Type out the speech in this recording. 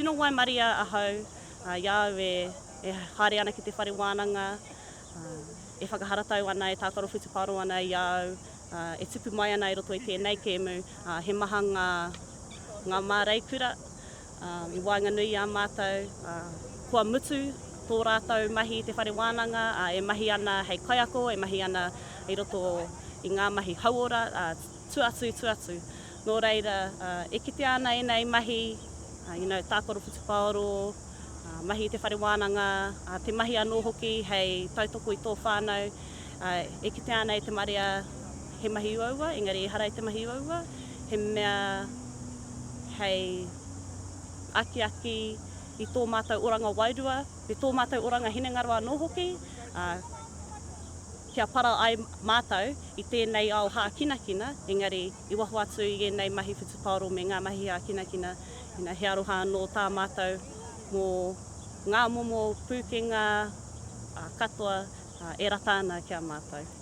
Tino waimaria ahau i a au e haere ana ki te whare wānanga, e whakaharatau ana, e tākaro whutupaoro ana i a au, e tupu mai ana i roto i tēnei kēmu, he maha ngā, ngā māreikura i waenganui i a mātou, kua mutu tō rātou mahi i te whare wānanga, e mahi ana hei kaiako, e mahi ana i roto i ngā mahi hauora, tua atu, tua atu. Nō reira, e kitea ana ēnei mahi, you know, tākaro whutupaoro, mahi i te whare wānanga, te mahi anō hoki hei tautoko i tō whānau, e kitea ana e te marea he mahi uaua, engari ehara i te mahi uaua, he mea hei akiaki i tō mātou oranga wairua, me tō mātou oranga hinengaro anō hoki, ā, kia para ai mātou i tēnei ao hākinakina, engari i waho atu i ēnei mahi whutupaoro me ngā mahi hākinakina, ina he aroha anō tā mātou mō ngā momo pūkenga katoa e rata ana ki a mātou.